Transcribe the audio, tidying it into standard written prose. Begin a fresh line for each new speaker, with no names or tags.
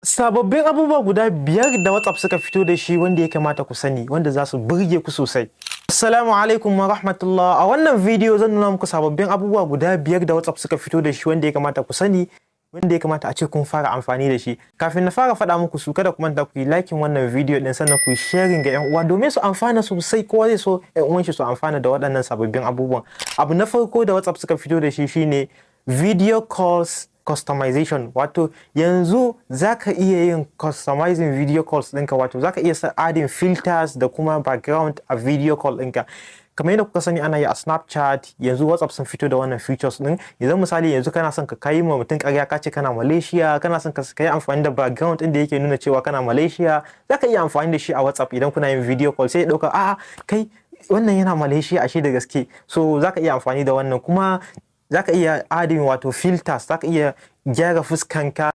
Sababbin abubuwa guda biyar da WhatsApp suka fito da shi wanda ya kamata ku sani, wanda za su burge ku sosai. Assalamu alaikum wa rahmatullah. A wannan video zan nuna muku sababbin abubuwa guda biyar da WhatsApp suka fito da shi wanda ya kamata ku sani, wanda ya kamata a ce kun fara amfani da shi. Kafin na fara faɗa muku su, kada ku manta ku yi liking wannan video din, sannan ku yi sharing ga 'yan uwa domin su amfana sosai. Kowa zai so 'yan uwan shi su amfana da waɗannan sababbin abubuwan. Abu na farko da WhatsApp suka fito da shi shine video calls customization, wato yanzu zaka iya yin customizing video calls ɗinka, wato zaka iya adding filters da kuma background a video call ɗinka kamar yadda kuka sani ana yi a Snapchat. Yanzu WhatsApp sun fito da wannan features ɗin. Yanzu misali, yanzu kana son ka kai ma mutum ƙarya ka ce kana Malaysia, kana son ka yi amfani da background ɗin da yake nuna cewa kana Malaysia, zaka iya amfani da shi a WhatsApp. Idan kuna yin video call, sai ya ɗauka, "A'a, kai wannan yana Malaysia ashe da gaske." So zaka iya amfani da wannan. Kuma zaka iya adding wato filters, zaka iya gyara fuskanka.